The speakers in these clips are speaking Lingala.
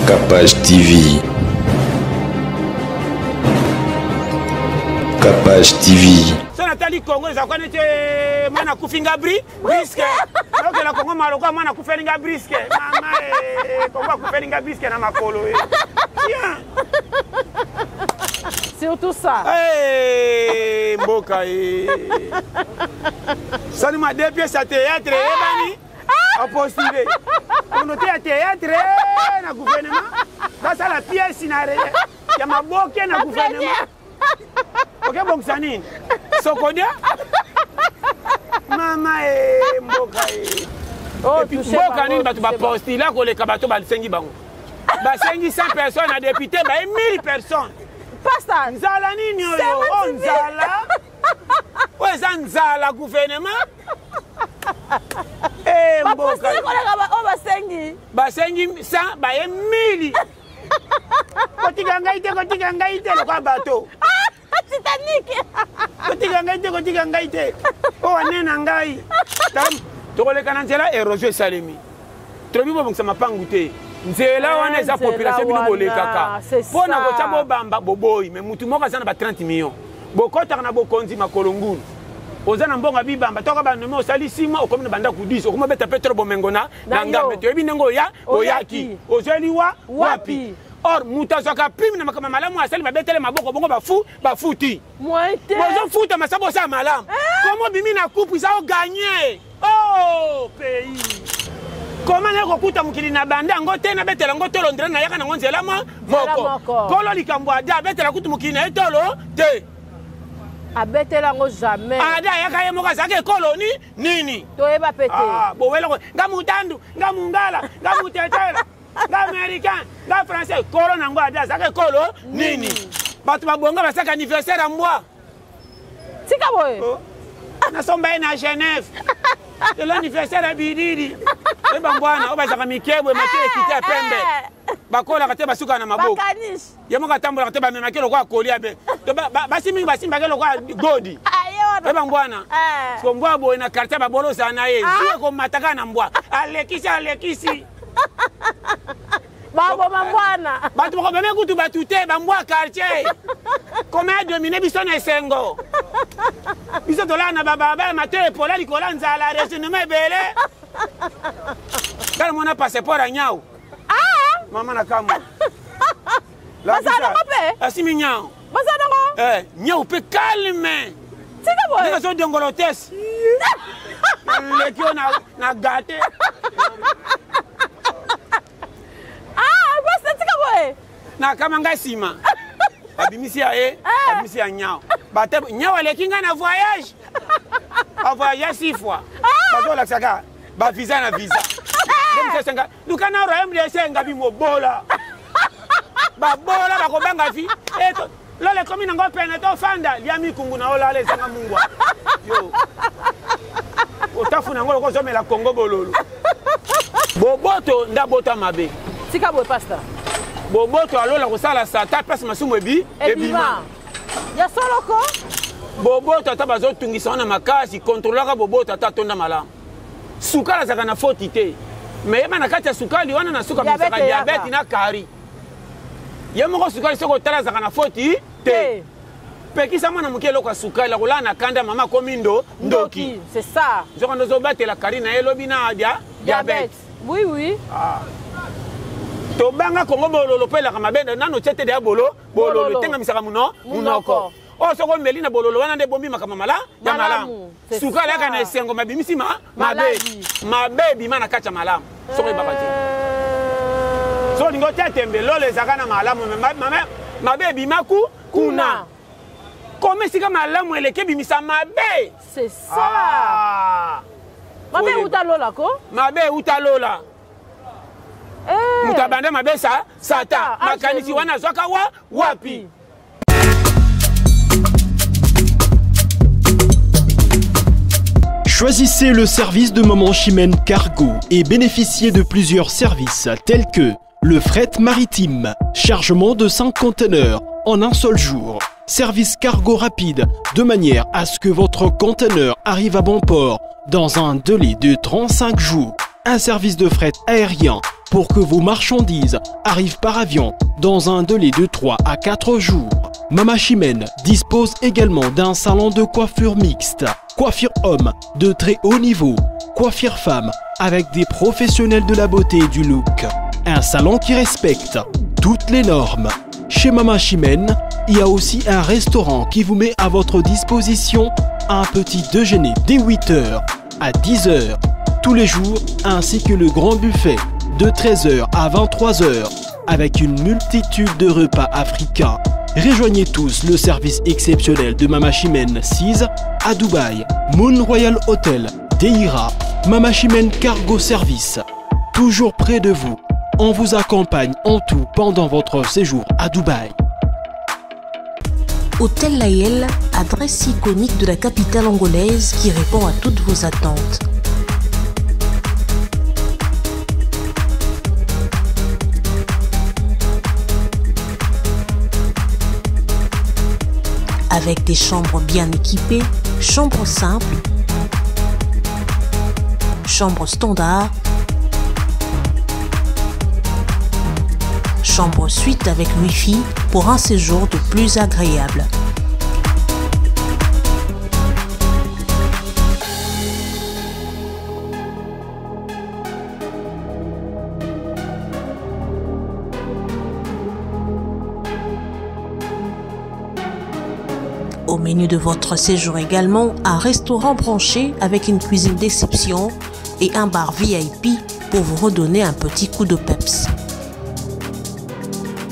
Capage TV. Capage TV. So natali Congo ezalaka neti eh, mwana akufi nga bri briske okela Congo maloka mwana akufeli nga briske mama eh, Congo akufeli nga briske na makolo eh. Tiens. Surtout ça. Hey, mboka eh. Salima deux pièces à théâtre eyebani. Apostile. Kono te ya théâtre na gouvernement. Basala pièce na ya maboke na gouvernement. Okebongisa nini? Sokodia? Mama e mboka e. Oh, Et puis, mboka nini bato bapostila koleka bato basengi bango basengi 100 personnes na député baye 1000 personnes. Pasta. Nzala nini oyo? Oh, nzala. Oyo eza nzala gouvernement. Eh, mboka. Bapostile koleka ba oyo basengi. Basengi 100 baye 1000. Kotika ngai te, kotika ngai te lokola bato. Titanic. Kotika ngai te, kotika ngai te. Oyo ane na ngai. Tokoleka na nzela erosion esalemi. Tolobi bobongisa mapangu te. Nzela wana eza population bino bolekaka. Mpo na kotya bobamba boboyi, mais mutu moko aza na ba 30 millions. Bokotaka na bokonzi makolo ngulu. Oza na mbongo ya bibamba, toka ba nommé osali 6 mois okomi na bandako 10, okomi obeta pe trop bomengo na na ngambe. Toyebi ndenge oya oyaki. Ozweli wa wapi? Or mutu azwaka prime na makambo malamu asali babetele maboko bongo bafu bafuti. Bozofuta masa bosala malamu. Comment obimi na coupe eza oganye? Oh pays. Comment naye kokuta mokili na banda yango te nabetela yango tolo ndre nayaka nango nzela mwa moko. Kolo likambo ada abetela kutu mokili na ye tolo te. Abetela yango jamais. Ada ayaka ye moko azalaka ekolo ni nini? Toyeba pe te. Ah, bowela ko nga mutandu, nga mungala, nga mutetela, nga américain, nga français. Kolo nango ada azalaka ekolo nini? Bato babonga basaka anniversaire ya mbwa. Tika boye. Oh. Nasomba ye na Genève. Lelo anniversaire ya bididi. Oyeba mbwana oyo bazalaka mikebwe mate ekite ya pembe. Bakolaka te basukaka na maboko. Ye moko atambolaka te bamemaki lokola kolia be. Basi mingi basimbaki lokola godi. Oyeba mbwana. Siko mbwa boye na quartier babolo ozala na ye. Zuwa ekomata kaka na mbwa. Alekisi alekisi. Baboma mbwana. Bato bakobeme kutu bato te bambwa quartier. Koma ya domine biso na esengo. Biso tolala na bababa ya matoi epola likolo ya nzala raisonnement ebele. Kala mwana passeport ya nyau. Ah! Mama na kamwa. Bazala nango mpe? Asimi nyau. Bazala nango? Eh, nyau mpe calme. Tika boye. Ndenge azodongolo tesi. Leki yo na gate. Ah, basi tika boye. Nakama ngai nsima. Babimisi ya ye, babimisi ya nyau. Bate nyau aleki ngai na voyage. Ba voyage six fois. Bazolakisa kaka ba visa na visa. Nde luka na royaume de ciel ngabi mobola. Babola bakobanga vi. Eto lola ekomi nango pene tofanda lia mikungu na olala ezanga mungwa. Yo. Otafuna yango lokola ozomela Congo bololo. Boboto nda bota mabe. Tika boye pasteur. Boboto alola kosala sata place masumu ebi ebima. Ya solo ko? Boboto ata bazotungisa wana makasi, kontrolaka boboto ata atonda malamu. Sukali azalaka na foti te. Mais yeba na kati ya sukali wana na suka bimisaka diabète na kari. Ye moko sukali soki otala azalaka na foti te. Pekisa mwana moke eloko ya sukali akolala na kanda mama akomi ndo ndoki. C'est ça. Nzoka ndozo batela kari na ye lobi na dia diabète. Oui oui. Ah. Tobanga Kongo bololo mpe elaka mabe nano tie te deya bolo bololo etengamisaka muno munoko. Oyo soki omeli na bololo wana nde ebombi makambo mala ya malamu. Sukali ayaka na esengo mabimisi ma mabe. Mabe ebima na kati ya malamu. Soki oyebaka te. Soki olingi otia tembe lolo ezalaka na malamu mabe ebima ku kuna. Koma esika malamu eleki ebimisa mabe. C'est ça. Ah. Mabe euta lola ko? Mabe euta lola. Eh. Moto abanda mabe sa Satan. Makanisi wana azwaka wa wapi? Choisissez le service de Maman Chimène Cargo et bénéficiez de plusieurs services tels que le fret maritime, chargement de 5 conteneurs en un seul jour, service cargo rapide de manière à ce que votre conteneur arrive à bon port dans un délai de 35 jours. un service de fret aérien pour que vos marchandises arrivent par avion dans un délai de 3 à 4 jours. Mama Chimène dispose également d'un salon de coiffure mixte, coiffure homme de très haut niveau, coiffure femme avec des professionnels de la beauté et du look. Un salon qui respecte toutes les normes. Chez Mama Chimène, il y a aussi un restaurant qui vous met à votre disposition un petit déjeuner dès 8h à 10h tous les jours ainsi que le grand buffet de 13h à 23h avec une multitude de repas africains. Rejoignez tous le service exceptionnel de Mama Chimène 6 à Dubaï, Moon Royal Hotel, Deira, Mama Chimène Cargo Service. Toujours près de vous, on vous accompagne en tout pendant votre séjour à Dubaï. Hôtel Layel, adresse iconique de la capitale angolaise qui répond à toutes vos attentes. Avec des chambres bien équipées, chambres simples, chambres standard, chambre suite avec Wi-Fi pour un séjour de plus agréable. Au menu de votre séjour également, un restaurant branché avec une cuisine d'exception et un bar VIP pour vous redonner un petit coup de peps.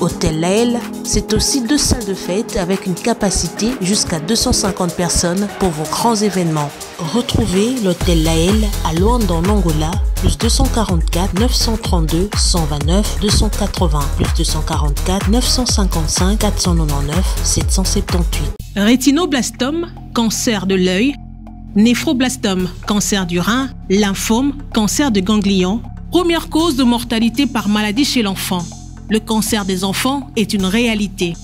Hôtel Lael, c'est aussi deux salles de fête avec une capacité jusqu'à 250 personnes pour vos grands événements. Retrouvez l'hôtel Lael à Luanda en Angola, plus 244 932 129 280, plus 244 955 499 778. Rétinoblastome, cancer de l'œil, néphroblastome, cancer du rein, lymphome, cancer de ganglion, première cause de mortalité par maladie chez l'enfant. Le cancer des enfants est une réalité.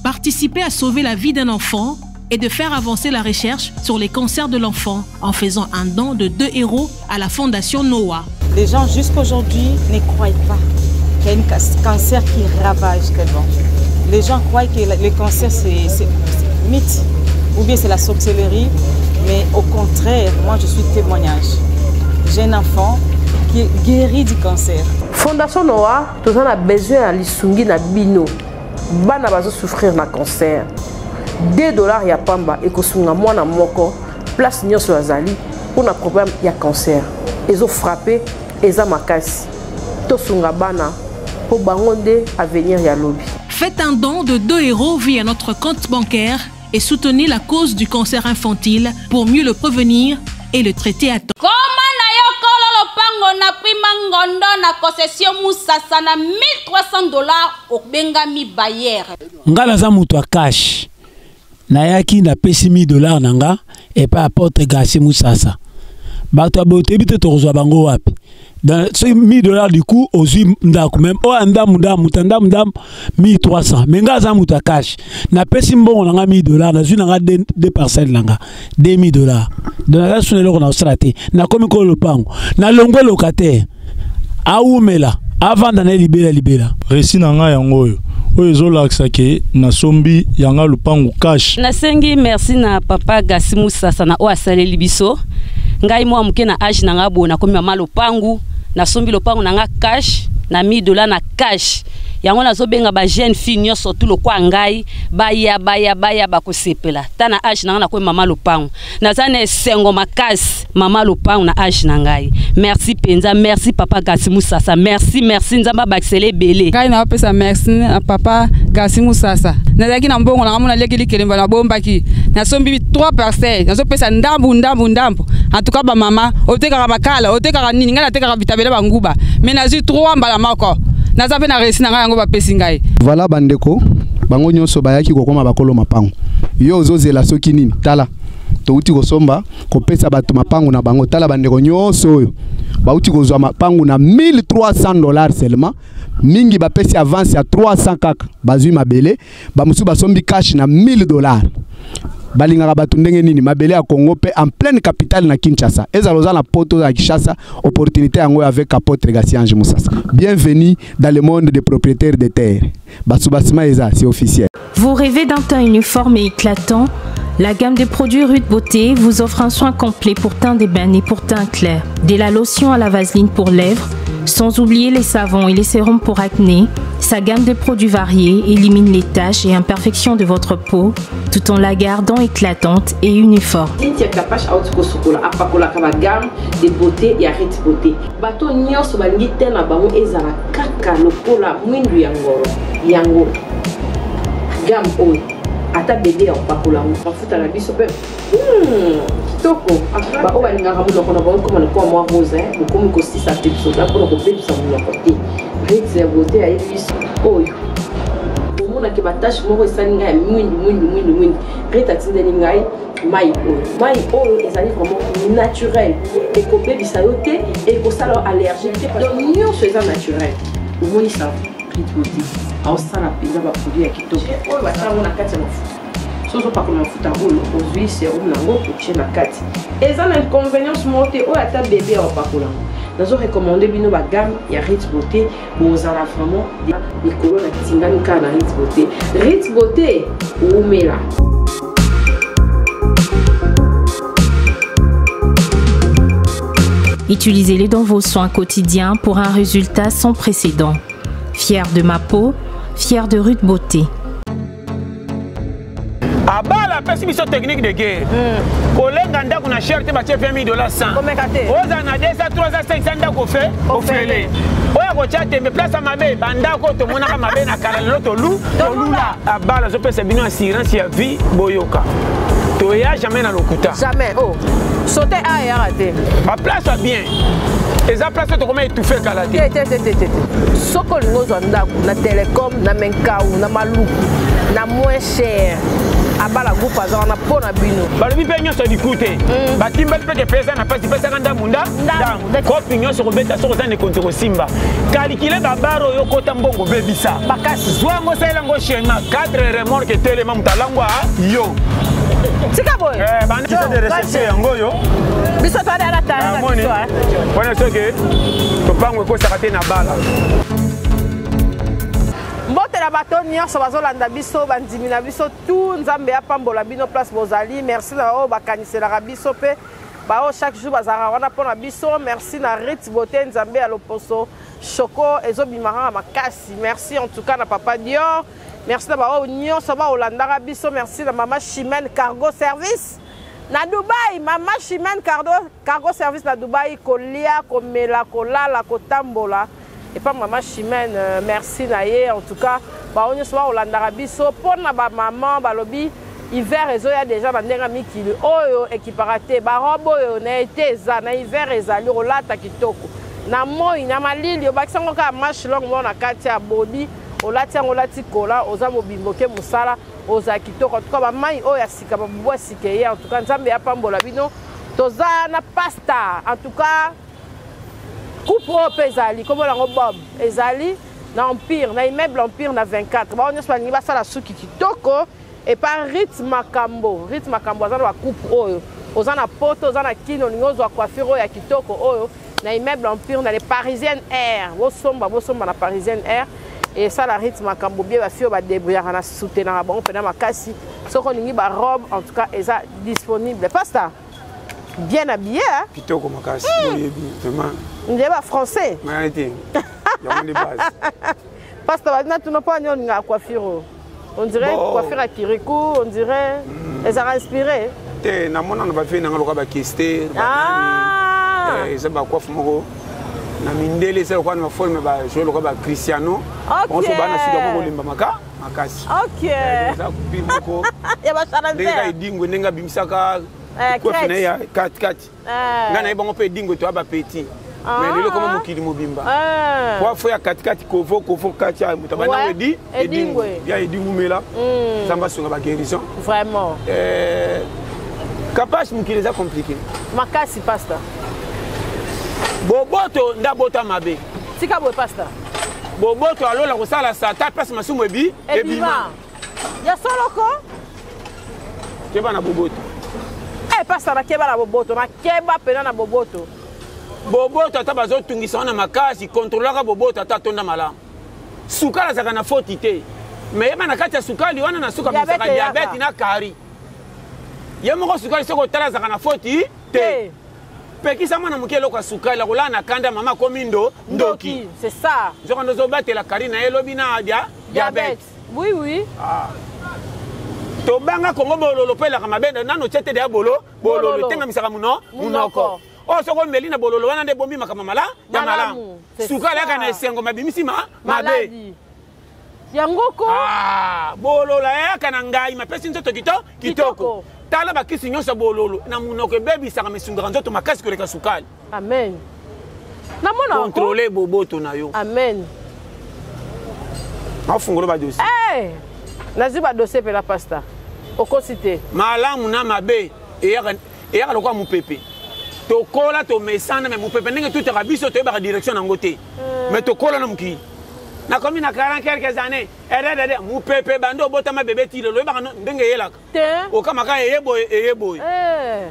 Participer à sauver la vie d'un enfant et de faire avancer la recherche sur les cancers de l'enfant en faisant un don de 2 euros à la Fondation Noah. Les gens jusqu'aujourd'hui ne croient pas qu'il y a un cancer qui ravage tellement. Les gens croient que le cancer c'est mythe ou bien c'est la sorcellerie, mais au contraire, moi je suis témoignage. J'ai un enfant qui est guéri du cancer. Fondation Noah, nous avons besoin de lisungi na bino. Bana bazo souffrir na cancer. 2 dollars ya pamba ekosunga mwana moko place nyonso azali pour na problème ya cancer. Ezo frapper eza makasi. Tosunga bana po bango nde avenir ya lobi. Faites un don de 2 euros via notre compte bancaire et soutenez la cause du cancer infantile pour mieux le prévenir et le traiter à temps. Koma na yo kolo lopango na prima ngondo na concession Musasa na 1300 $ obengami bailleur. Nga naza mutu ya cash. Nayaki na pesi 1000 $ na nga et pas apôtre Gassi Musasa. Bato ya boye toyebi te tokozwa bango wapi. Dans ce 1000 $ du coup ozwi ndako même oyo ndamu ndamu mutu ndamu ndamu 1300 mais nga aza mutu ya cash. Napesi mbongo na nga 1000 $, nazwi na nga deux parcelles na nga 2000 $. Donc naza suna eloko na kosala te. Nakomi kolo lopango. Nalongwe locataire. Awumela avanda na ye libela libela. Reçu na nga yango oyo. Oyo ezolakisa ke nasombi yanga lupangu cash. Nasengi merci na papa Gassi Musasa na oyo asaleli biso. Ngai mwa moke na age na nga boye nakomi mama lopangu, nasombi lopangu na nga cash na 1000 $ na cash. Yango nazobenga ba jeune fille nyonso tu lokwa ngai baya baya baya bakosepela. Ta na age na nga nakomi mama lopangu. Naza na esengo makasi mama lopangu na age na ngai. Merci penza, merci papa Gassi Musasa. Merci, merci Nzambe abakisele ebele. Ngai napesa merci na papa Gassi Musasa. Nazalaki na mbongo na nga mona leki likelemba na bombaki. Nasombi 3 parcelles, nazopesa ndambu ndambu ndambu. En tout cas ba mama, otekaka bakala, otekaka nini, ngai natekaka bitabela banguba. Mais nazwi 3 mbala moko. Naza mpe na reçu na ngai yango bapesi ngai. Voilà bandeko, bango nyonso bayaki kokoma bakolo mapango. Yo ozozela soki nini? Tala. Touti kosomba kopesa bato mapango na bango. Tala bandeko nyonso oyo bauti kozwa mapango na 1300 $ seulement. Mingi bapesi avance ya 300 kaka bazwi mabele, bamosusu basombi cash na 1000 $. Balingaka bato ndenge nini? Mabele ya Congo pe en pleine capitale na Kinshasa. Ezala oza na poto na Kinshasa, opportunité yango avec apôtre Gassi Ange Musasa. Bienvenue dans le monde des propriétaires de terre. Basubasima eza, c'est officiel. Vous rêvez d'un teint uniforme et éclatant? La gamme de produits Ruth Beauté vous offre un soin complet pour teint d'ébène et pour teint clair. De la lotion à la vaseline pour lèvres, sans oublier les savons et les sérums pour acné, sa gamme de produits variés élimine les taches et imperfections de votre peau, tout en la gardant éclatante et uniforme. Cynthia Kapash auti kosukola apakolaka ba gamme de beauté ya Ritz Beauté. Bato nyonso balingi te na bango ezala kaka lokola mwindu ya ngolo. Yango gamme oyo ata bebe ya kopakola yango mafuta na biso mpe kitoko. Baoyo balingaka monoko na bango ekoma lokola mwa rose, bokomi kosisa mpe bisoda mpona kobebisa monoko te. Ritz ya beauté ayebi biso oyo omonaki batache moko esali ngai ya mwindu mwindu mwindu mwindu. Rit atindeli ngai mai oyo. Mai oyo ezali vraiment naturel, ekobebisa yo te, ekosala yo allergique te, donc nyonso eza naturel. Omoni sa Rit Beauté aosala mpenza baproduit ya kitoko oyo basala yango na kati ya mafuta. Soki ozopakola mafuta oyo, ozwi serum nango otie na kati, eza na inconvénience moko te. Oyo ata bebe ya opakola yango. Nazo recommande bino bagamme ya Rit Beauté, bozala vraiment likolo na tingami kaka na Rit Beauté. Rit Beauté wumela. Utilisez-les dans vos soins quotidiens pour un résultat sans précédent. Fier de ma peau, fier de Ruth Beauté. Abala apesi biso technique de guerre. Kolenga ndako na cher te, batie 20 000 dollars 100. Oza na 200, 300, 500 ndako fe ofele. Oyo akotya tembe place ya mabe, bandako oyo tomonaka mabe na kala, lelo tolu tolula. Abala azopesa bino assurance ya vie, boyoka. Toya jamais na lokuta. Jamais. Oh. Sauter a eyaka te. Baplace ya bien eza place oyo tokoma étouffe kala te. Te, te, te, te, te. Soki olingi ozwa ndako na telecom, na Menkau, na Maluku, na moins cher, abala groupe aza wana mpo na bino. Balobi mpe nyonso liku te. Batimbali mpe ke pesa na pasi pesaka ndambu nda ndambu kopi nyonso kobeta. Soki oza na ekonzi kosimba kalikile babare oyo okota mbongo bebisa makasi. Zwa yango, osalela yango schéma 4 remorque etelema, moto alangwa yo. Tika boye. Bandisa de reception yango oyo. Biso toadala tala na biso. Wana soki topango ekosaka te na bala. Mbote na bato nyonso bazolanda biso, bandimi na biso tu, Nzambe apambola bino place bozali. Merci na oyo bakaniselaka biso mpe baoyo chaque jour bazalaka wana mpo na biso. Merci na Rit Beauté, Nzambe ya loposo shoko ezobima kaka makasi. Merci en tout cas na papa Dior, merci na baoyo nyonso baolandaka biso. Merci na mama Chimène Cargo Service na Dubai. Mama Chimène Cargo Service na Dubai, kolia, komela, kolala, kotambola epa mama Chimène, merci na ye. En tout cas baoyo nyonso baolandaka biso mpo na bamama, balobi hiver ezoya deja na ndenge ya mikili oyo ekipaka te. Barobe oyo na ete eza na hiver, ezali kolata kitoko na moi na malili. Obakisi yango kaka manche longue moko na kati ya body, olati yango, olati kola, oza mobimba, oke mosala, ozala kitoko. En tout cas bamai oyo ya sika, babubwa sika eye. En tout cas Nzambe apambola bino. Toza na pasta. En tout cas coupe oyo mpe ezali kombo yango Bob, ezali na Empire, na immeuble Empire na 24. Bango nyonso balingi basala suki kitoko epa Rit Makambo. Rit Makambo aza na bacoupe oyo. Oza na poto, oza na Kino, olingi ozwa coiffure oyo ya kitoko oyo na immeuble Empire na les Parisienne Air, bosomba, bosomba na Parisienne Air. Esala Rit Makambo bie. Bafille oyo badébrouillaka na soutenaka bango mpena makasi. Soki olingi barobe, en tout cas eza disponible. Pasta bien habillé, hein? Kitoko makasi. Oyebi vraiment. Nde ba français. Ngai te, yango nde base. Pasta, bali natuna mpo ani olingaka coiffure oyo? On dirait Bon. coiffure ya Kirikou, on dirait ezalaka inspiré. Te, namona na bafille nanga lokola bakester. Ah. Eza bacoiffe moko na mindele, eza lokola na baforme bajoue lokola bacristiano. Bango so baa na suka moko kolemba maka makasi. Eza coupure moko Ya ndenge kaka bachallenger. Edingwe ndenge abimisaka coiffe na ye ya katikati. Ngai nayebi bango mpe Edingwe toya bapetit, mais lelo koma mokili mobimba coiffe ya katikati, kovo kovo kati ya moto abandango. Edi Edingwe. Ya Edingumela, Nzambe asunga baguérison. Vraiment. Kapage, mokili eza compliqué. Makasi, pasta. Boboto nda bota mabe. Tika boye, pasta. Boboto alola kosala sata place masumu ebi ebima ya soloko. Keba na boboto. Eh, pasteur nakeba na boboto, nakeba pena na boboto. Boboto ata bazotungisa wana makasi, kontrolaka boboto ata atonda malamu. Sukali azalaka na foti te. Mais yeba na kati ya sukali wana na suka bimisaka diabète na kari. Ye moko sukali soki otala azalaka na foti te. Pekisa mwana moke eloko ya sukali akolala na kanda mama akomi ndo ndoki. C'est ça. Nzoka ndozo batela kari na ye lobi na dia diabète. Oui oui. Ah. Tobanga Kongo bololo mpe elaka mabe nano tie te deya bolo bololo etengamisaka muno munoko oyo soki omeli na bololo wana nde ebombi makambo mala ya malamu sukali ayaka na esengo mabimisi ma mabe yango ko ah, bololo ayaka na ngai mapesi nzoto kito kitoko tala bakisi nyonso ya bololo na monoko ebebisaka mesungaka nzoto makasi koleka sukali amen namona contrôle boboto na yo amen afungola badossier hey! Eh, nazwi badossier mpela pasta okosi te malamu na mabe eyaka eyaka lokola mopepe tokola tomesana me mopepe ndenge etutaka biso toyebaka direction na yango te me eh. tokola na mokili nakomi na 40 quelques années ererere mopepe bandi obotama bebe ti lelo oyebaka ndenge eyelaka okamaka eye boye eye boye eh.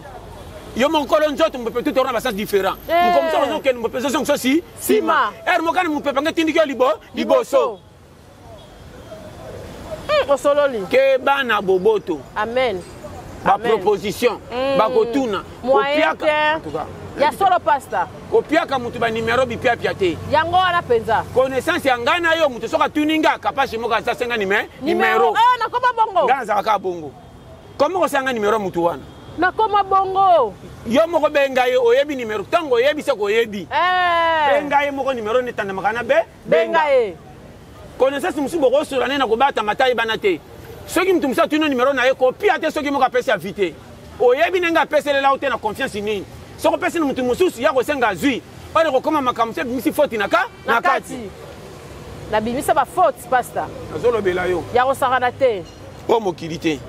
yo moko kolo nzoto mopepe tuta ona basens différent eh. mokomoso ozokende mopepe ezozongisa si nsima ere mokani mopepe yango etindiki yo liboso Osololi. Keba na boboto. Amen. Ba proposition, mm. bakotuna, kopiaka. Ya solo pasta. Kopiaka mutu ba numero bipiapia te. Yango wana penza. Connaissance ya ngai na yo mutu soki atuni nga kapashi moko aza senga nime numero. Eh nakoma bongo. Ngai nazalaka kaka bongo. Comment kosenga numero mutu wana? Nakoma bongo. Yo moko benga ye oyebi numero ntango oyebi soki oyebi. Eh. Benga ye moko numero netandamaka na be benga ye connaissance mosusu bokosola nde na kobatama ata ayebana te soki moto mosusu atuni nimero na ye kopia te soki moko apesi avi te oyebi ndenge apeselela yo te na confiance nini soki opesi na moto mosusu ya kosenga azwi oyo ekokoma makambo mosusu ebimisi foti na ka na kati nabimisa bafaute pasta nazolobela yo ya kosakana te oyo mokili te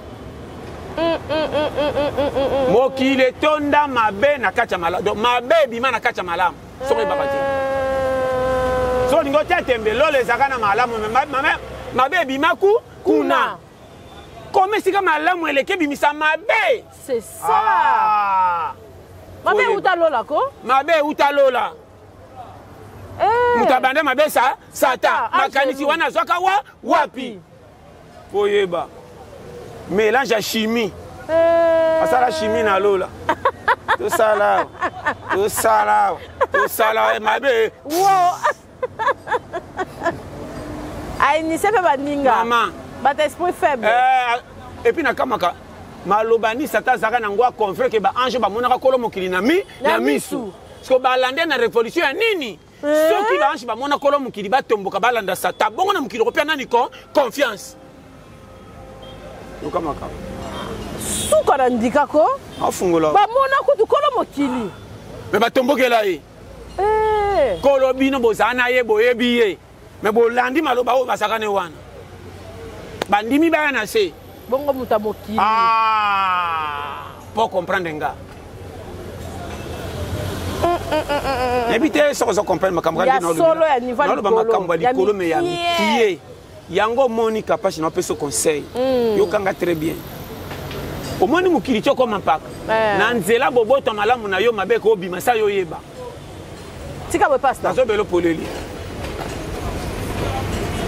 mokili etonda mabe na kati ya malamu donc mabe ebima na kati ya malamu soki oyebaka te soki olingi otya tembe lola ezalaka na malamu mabe ebima ku kuna koma esika malamu eleki ebimisa mabe c'est ça ah. mabe euta lola ko mabe euta lola eh. moto abanda mabe sa satan makanisi wana azwaka wa wapi koyeba mélange ya chimie eh. asala chimie na lola tosala awa tosala awa tosala eh, mabe ainitie mpe baninga bato esprit faible eh, epuis nakamaka maloba ni satan azalaka na ngo aconfre ke baange bamonaka kolo mokili na mi na misu siko balande na révolution ya nini Eh? soki baange bamona kolo mokili batomboka balanda satan bongo na mokili okopia nani con confiance yoka makambo suka na ndika ko afungola bamona kutu kolo mokili me batombokela ye eh. kolo bino bozala na ye boyebi ye me bolandi maloba oyo bazalaka ne wana bandimi baya na se bongo moto ya mokili ah, po comprendre nga nayebi te soki ozo comprendre makambo naloba makambo ya likolo me ya mikie yango omoni kapasi na opesa conseil mm. yokanga très bien omoni mokili ti okoma mpaka eh. na nzela bobota malamu na yo mabe ekobima sa yo oyeba tika boye pasta nazobela poleli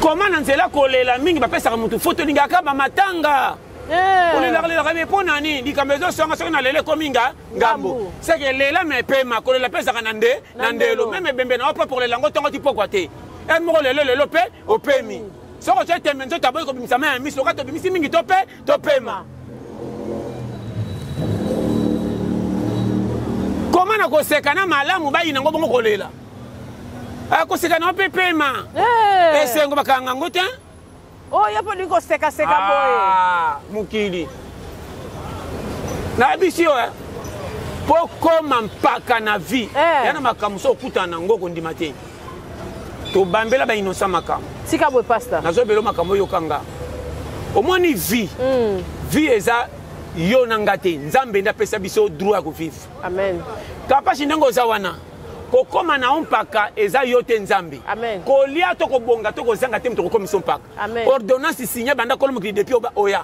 koma na nzela kolela mingi bapesaka motu foto olingaka bamatanga eh. olelaka lelaka me mpo na nini likambo ezosonga soki na lela ekomi nga ngambo seke lela me pema kolela mpe ezalaka na nde na ndelo meme ebembe na yo propre kolela yango ntongo ti pokwa te ere moko lelo lelo mpe opemi soki otye tembe nzoto aboyi kobimisa mai ya miso loka tobimisi mingi to mpe topema koma na koseka na malamu bayina yango bongo kolela ah, koseka na yo mpe pema eh. esengo bakanga yango te oyo oh, mpo olingi kosekaseka boye ah, mokili nayebisi yo eh. mpo koma mpaka na vie eh. ya na makambo so okutana na yango okondima te tobambela ba innocent makambo tika boye pasta nazobela makambo oyoka nga omoni vie mm. vie eza yo na nga te nzambe nde apesa biso droit ya kovivre amen kapasi ndenge oza wana Kokoma na yo mpaka eza yo te Nzambe. Kolia to kobonga to kozanga te moto kokomisa mpaka. Ordonnance signe banda kolo mokili depuis oya.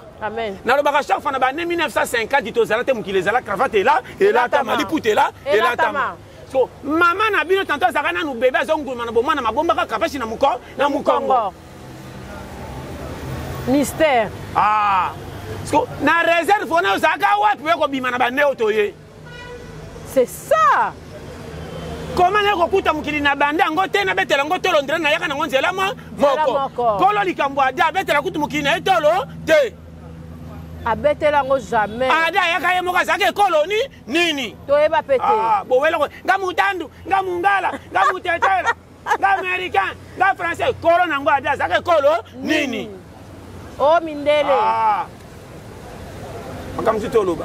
Nalobaka chaque fois na ba année 1950 tozala te mokili ezala cravate ela elatama liputa ela elatama. So mama na bino tanto azalaka nanu bebe azonguluma na bomwana mabombaka kapashi na moko na mokongo. Mystère. Ah. So na réserve wana ozalaka wapi oye kobima na bande oyo toye. C'est ça. Comment naye kokuta mokili na bande yango te nabetela yango tolo ndre nayaka nango nzela moko kolo likambo ada abetela kutu mokili na ye tolo te abetela yango jamais ada ayaka ye moko azalaka ekolo ni nini toyeba pe te ah, bowela nga mutandu nga mungala nga mutetela nga américain nga français kolo nango ada azalaka ekolo nini o oh, mindele ah. makambo mosusu toloba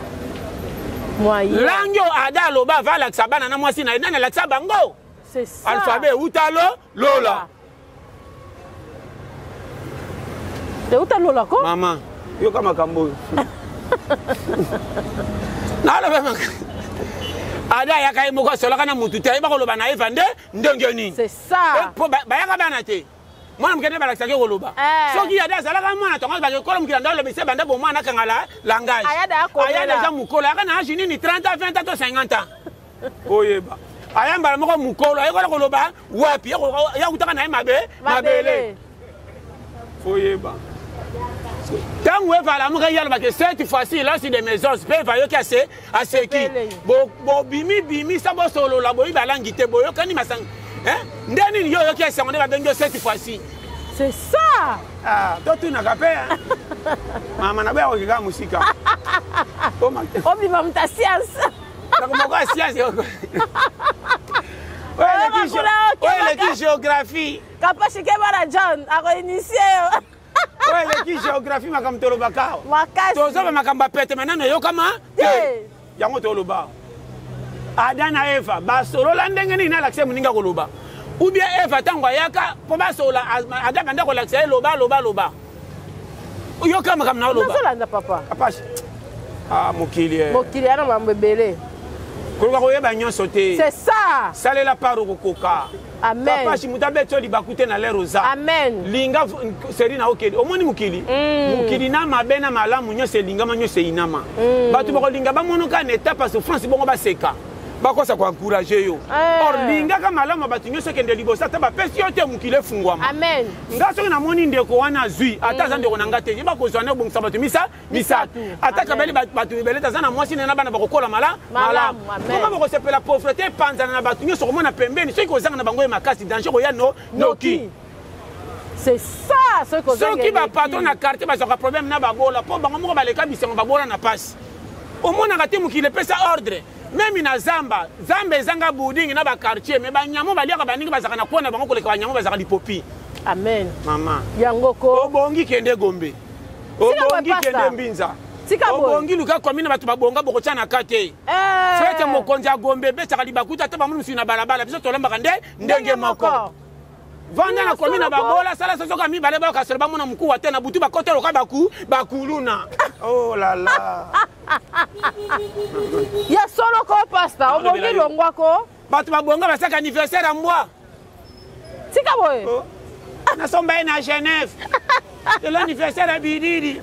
langi oyo ada aloba ava alakisa bana na mwasi na ye nani alakisa bango alphabet euta lo lola euta lola ko mama yoka makambo oyo naloba ada ayaka ye moko asolaka na motu te ayeba koloba na eva nde ndenge nini po bayaka bana te mwana moke nde balakisaki koloba eh. soki yada azalaka mwana tongo alobaki ekolo mokili anda olobisa banda bomwana akanga la langage aya deja mokolo ayaka na age nini 30 ans 20 ans to 50 ans oyeba aya mbala moko mokolo ayekola koloba wapi ya kutaka na ye mabe mabele oyeba ntango eva alamuka ye alobaki cette fois-ci lasi de maisons mpe eva ayoki ase aseki bobimi bimisa bosolola boyi balangi te boyokani masanga nde nini yo oyoki esengo nde babengi yo cette fois-ci c'est ça ah, totunaka mpe mama na boya kokeka mosika obima moto ya science moko ya science oyo eleki géographie kapashike bana john akoinitie yo oyo eleki géographie makambo tolobaka awa tozoba makambo ya pete me nano eyokama te yango toloba ada na eva basolola ndenge nini nalakisa moninga koloba ou bien eva ntango ayaka mpo basolola ada banda kolakisa ye loba loba loba yoka makambo na oloba nazolanda papa apashi ah mokili eh. mokili yana mambo ebele koluka koyeba nyonso te c'est ça salela part okokoka Amen. Papa moto abeti yo libaku te na lere oza. Amen. Linga seri na okende. Omoni mokili? Mm. Mokili na mabe na malamu nyonso elingama nyonso eyinama. Mm. Bato bakolinga bamonoka na etape ya souffrance bongo baseka. bakosa koencourage yo eh. or lingaka malamu ya bato nyonso ekende liboso ata bapesi yo te mokili efungwama nga soki namoni ndeko wana azwi ata aza mm. ndeko na nga te yeba kozwa nde obongisa bato misa misato ata kabeli bato mibale te aza na mwasi na bana bakokola mala malamu koma bakosepela pauvreté epanzana na bato nyonso komona pembeni soki kozanga na bango ye makasi danger koya no noki c'est ça soki bapatron na quartier bazwaka problème na babola mpo bango moko baleka bisengo babola na mpasi omonaka te mokili epesa ordre meme na zamba zamba ezanga building na baquartier me banyama baliaka baningi bazalaka na kona bango koleka banyama bazalaka lipopi amen mama yango ko obongi kende gombe obongi kende mbinza obongi luka komi na bato babonga bokotya na ka te eh. fete mokonzi ya gombe ebetaka libakuta ata bamoni mosusu na balabala biso tolambaka nde ndenge moko vanda na komi na babola sala sosoka mibale bayoka solo bamona mokuwa te na butu bakota loka baku bakuluna oh la la ya solo ko pasta obongi longwa ko bato babonga basaka anniversaire ya mbwa tika boye oh. nasomba ye na genève lelo anniversaire ya bididi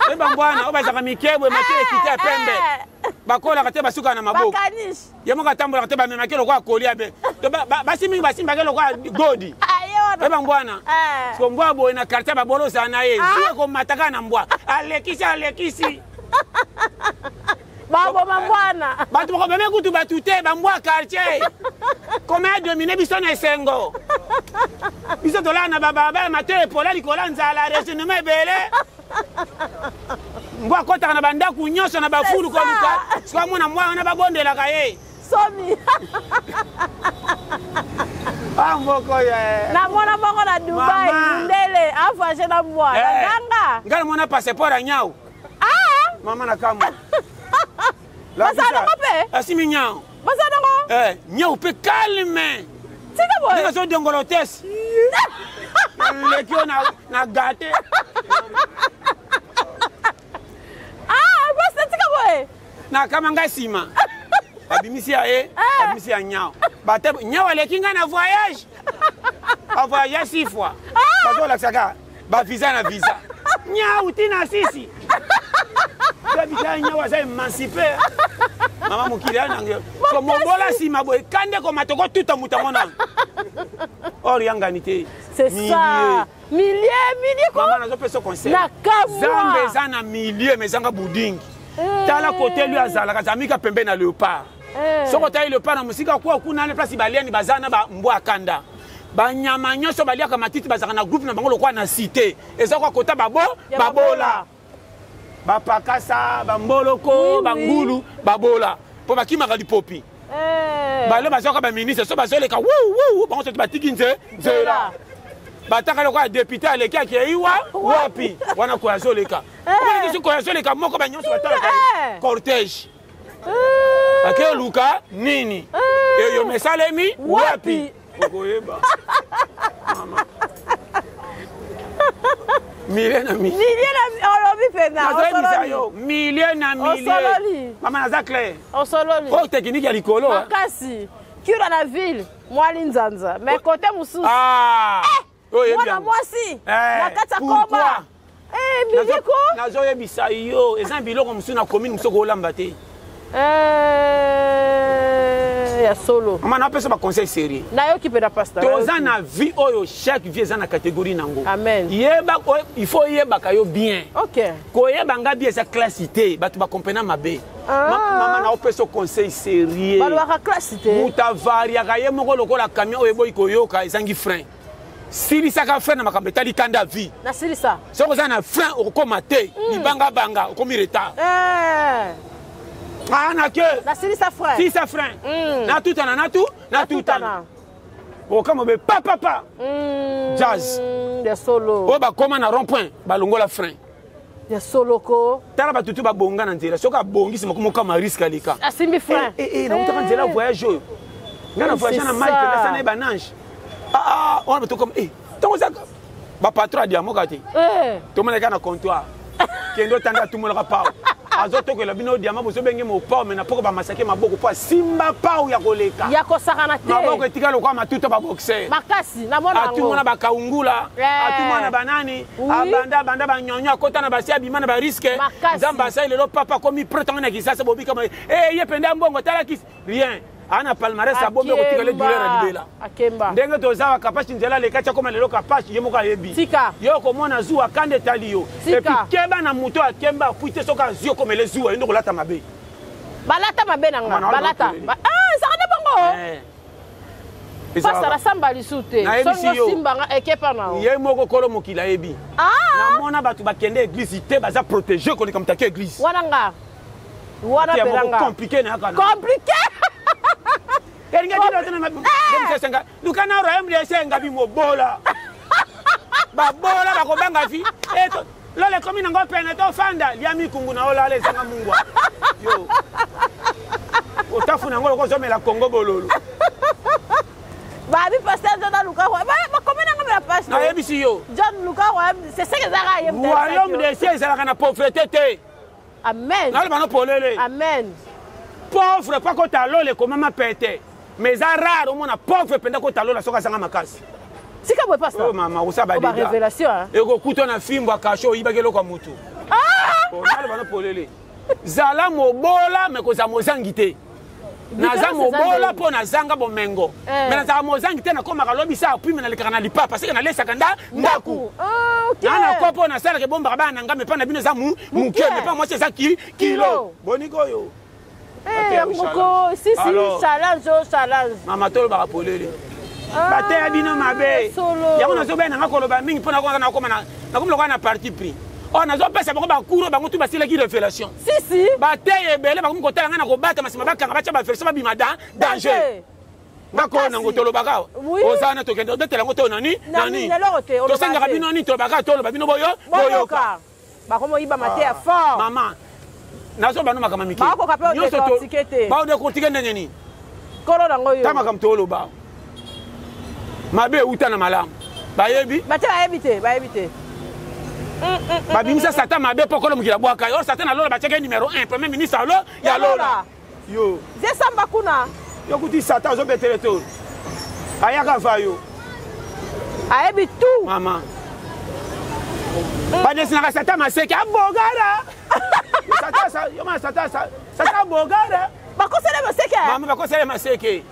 oye bambwana oyo bazalaka mikebwe mate ekite ya pembe eh. bakolaka te basukaka na maboko ye moko atambolaka te bamemaki lokola kolia be basi mingi basimbaki lokola godi oye bambwana eh. siko mbwa boye na quartier babolo ozala na ye ah. zu ekomata kaka na mbwa alekisi alekisi baboma mbwana bato bakobeme kutu bato te bambwa quartier koma ya domine biso na esengo biso tolala na babalabala matoi epola likolo ya nzala raisonnement ebele mbwa akɔtaka na bandako nyonso na bafulu koluka soki amona mbwa wana babondelaka ye somi ah, moko ye na mwana moko na dubai mundele avoyage na mbwa na eh. ganga ngai namona passeport ya nyau ah! mama na kamwa bazala nango mpe asimi nyau bazala nango eh, nyau mpe calme tika boye ndenge azodongolo tese leki yo na gate ah basi tika boye nakama ngai nsima babimisi ya ye eh. babimisi ya nyau Bate nyawa aleki ngai na voyage. A voyage six fois. Ah! Bazolakisaka ba visa na visa. Nyau tina sisi. Babita nyau aza émancipé. Mama mokili ya nange. So mobola nsima boye kande koma tokotuta moto yango nano. Or yangani te. C'est ça. Milieu, milieu ko. Mama nazopesa conseil. Na kamwa. Zambe eza na milieu mais ezanga budingi. Eh. Tala kote lui azalaka zamika pembe na léopard. Eh. Soki otali léopard na mosika kwa kuna na place baliani baza na ba mbwa kanda. Banyama nyonso baliaka matiti bazalaka na groupe na bango lokola na cité. Eza kwa kota babo babola. Bapakasa, bamboloko, bangulu, babola. Po bakimaka lipopi. Eh. Balo bazwaka ba ministre so bazoleka wu wu bango soki batiki nze nzela. Bataka lokola député aleki akei wa wapi wana koya azoleka. Eh. Omoni biso koya azoleka moko ba nyonso batalaka Eh. cortège. Akei oluka nini? Eyo mesalemi wapi? Okoyeba. Mama. Milieu na milieu. Milieu na olobi mpenza. Nazoyebisa yo milieu na milieu. Osololi. Mama naza clair. Osololi. Oyo technique ya likolo. Makasi. Cure na ville mwali nzanza mais côté mosusu. Ah. Eh, mwana mwasi eh, na kati ya koba. Eh, miliko. Nazoyebisa yo eza biloko mosusu na commune mosusu okolamba te. Eh, ya solo. Mama napesa ba conseil sérieux. Nayoki mpe na pasteur. Toza na vie oyo chaque vie eza na catégorie nango. Amen. Yeba il faut oyebaka yo bien. OK. Koyeba nga bien eza classe te, bato ba comprena mabe. Ah. Mama naopesa conseil sérieux. Balobaka classe te. Moto avariaka ye moko lokola camion oyo eboyi koyoka ezangi frein. Silisaka frein na makambo etali kanda vie. Nasilisa. Soki oza na frein okokoma te, libangabanga okomi retard. Eh. Ah, na ke. Nasilisa frein. Silisa frein. Natutana natu natutana. Okama be pa pa pa. Jazz. Ya solo. Oyo bakoma na rond point balongola frein. Ya solo ko. Tala bato tu babonga na nzela soki abongisi moko moko kama risque aleka. Asimbi frein. Eh eh nautaka nzela voyage oyo. Nga na voyage na mai mpenza sana ye banange. Ah ah wana bato kama eh ntango ozaka ba patron ya diamant kaka te. Eh. Tomonaki na comptoir. Kende otanda atumolaka pao. Azotokela bino diamant bozobenge mopao me na poko bamasake maboko mpo asimba pao ya koleka. Ya kosakana te. Maboko etika lokola matuta ba boxer. Makasi namona yango. Atumona bakaungula, Eh. atumona banani, Oui. abanda abanda banyonyo akota na basi abima na bariske. Makasi. Nzambe asali lelo papa akomi prêtre ngo na Kinshasa bobika ma eh ye penda mbongo tala kisi rien. Ana palmarès abombi okotikala douleur ya libela. Akemba. Ndenge toza wa kapashi nzela aleka tia koma lelo kapashi ye moko ayebi. Tika. Yo okomona zuwa kanda etali yo. Tika. Et puis keba na moto akemba afui te soki azwi okomele zuwa yo nde kolata mabe. Balata mabe na nga. Mama, Balata. na Ah, ezalaka nde bongo. Eh. Pasteur asamba lisusu te. Nayebisi Soki yo. osimba nga ekepa na yo. Ye moko kolo mokili ayebi. Ah! Namona bato bakende église te baza protégé koleka moto ake église. Wana nga. Wana Te pela moko nga. compliqué na yaka na. Compliqué. Elingi ati na na senga. Luka na royaume de senga bi mobola. Babola bakobanga fi. Eh to lole komi nango pene to fanda lia mikungu na olala ezanga mungwa. Yo. Otafuna ngo loko ozomela Congo bololo. Babi pasteur John Luka royaume. Ba bakomi nanga mela pasteur. Nayebisi yo. John Luka royaume, c'est ça que ezalaka ye. Royaume des cieux ezalaka na pauvreté te. Amen. Naloba no polele. Amen. Pauvre pa kota lola ekomama pete. Mais eza rare omona pauvre mpenza kota lola soki azanga makasi. Tika boye pasteur. Oh mama osala ba Oh, ba dégâts. révélation hein. Ekokuta na fimbo ya kasho oyibaki eloko ya motu. Ah! Oh, naloba no polele. Zala mobola me kozala mozangi te. Naza Différence eza mobola ndenge. mpo nazanga bomengo. Eh. Me nazala mozangi te nakomaka lobi sa apui me nalekaka na lipapa parce que nalesaka nda ndaku. Ah, ok. Na na kopo nasalaka ebombaka bana na nga me mpa na bino eza moke me mpa mwasi eza kilo. Kilo. Boniko oyo. Eh, yango ko si si Alors. challenge oh challenge. Mama tolobaka polele. Ah, bateya bino mabe. solo. Yango nazobeya nanga koloba mingi mpo nakoka nakoma na nakomi lokola na parti pris. Oyo nazopesa bango bakuro bango tu basilaki révélation. Si si. Bateya ebele bakomi kotala ngai na kobatama nsima bakanga batya baversion babima danger. Ngakolo nango tolobaka awa. Oui. Oza wana tokende obetela yango to nani? Nani, eloko te, oloba Tosengaka te. bino nini tolobaka toloba bino boyo Boyoka. Bakomi oyiba mateya fort. Mama, nazoba no makambo mike. Bakoka pe Nyonso to- odécortiquer te. Baodécortiquer ndenge nini? Kolo nango yo. Ta makambo toloba. Mabe euta na malamu. Bayebi? Batia bayebi te, bayebi te. Babimisa Satan mabe mpo kolo mokili abwaka ye. Or Satan na lola batiaki ye numéro 1, premier ministre ya lo ya lola. Yo. Zesamba kuna. Yo kuti satan azobetele to. Ayaka va yo. Ayebi tout. Mama. Badesinaka satan maseke abogara. Satan sa yo ma satan sa satan abogara. Bakosele maseke. Mama bakosele maseke.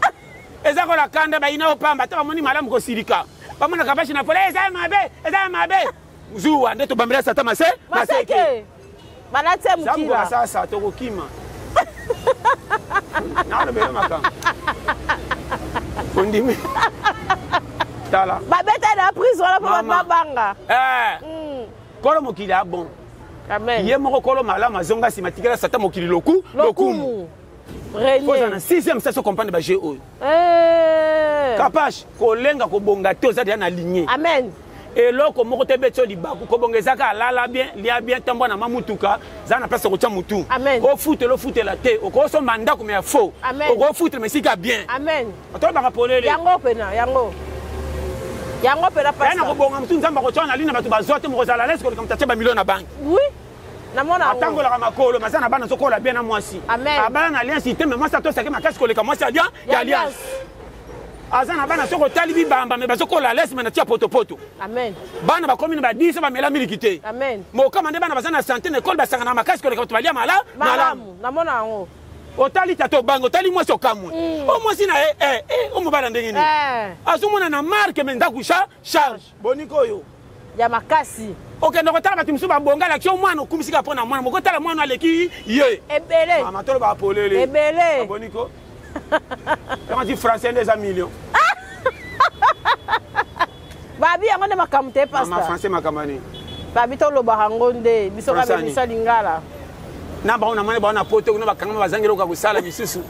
Eza kola kanda bayina opamba ata bamoni malamu kosilika. Bamonaka bashi na pole eza mabe, eza mabe. Zuwa nde tobambela satan mase maseke. Balati ya mokila. Sasa tokokima. Nalobela makambo. Ondimi. Tala. Babeta na prise wana mpo bato babanga. Eh. Kolo mokili a bon. Amen. Ye moko kolo malamu azonga nsima tikela satan mokili loku lokumu. Kozala na 6e sens comprendre ba jeu oyo. Eh. Kapash kolenga kobonga te oza deja na lignée. Amen. Eloko moko te ebeti yo libaku kobonga eza kaka lala bien lia bien tambwa na ma mutuka za na place ya kotia mutu. Ofutela ofutela te okosomba ndako me ya faux. Okofutela me esika bien. Amen. Atolobaka polele. Yango pena yango. Yango pena pasta. Na kobonga mutu Nzambe akotia na lina bato bazwa te mokozala lesi koleka moto atie ba million na banque. Oui. Namona yango. Atangolaka makolo maza na bana azokola bien na mwasi. Amen. Abala na alliance te mais mwasi atosaki makasi koleka mwasi ya alliance. Aza na bana soki otali bibamba me bazokola lesi me na tia potopoto. Amen. Bana bakomi na ba 10 bamela miliki te. Amen. Mokama nde bana baza na sante na ekole basangana makasi koleka bato balia mala malamu. Namona yango. Otali tata obangi otali mwasi okamwe. O mwasi na ye eh, eh, o mobala ndenge nini? Azomona na marque me ndako charge. Boniko oyo. Ya makasi. Okende kotala bato mosusu babonga alakisi yo mwana okumisika mpo na mwana moko otala mwana aleki ye. Ebele. Mama toloba polele. Ebele. Boniko. Yango ti français nde eza million. Babi yango nde makambo te pasta. Mama français makambo nini? Babi tolobaka yango nde biso kaka bemisa lingala. Na bango namoni bango na poto kuna bakangama bazangi eloko ya kosala misusu.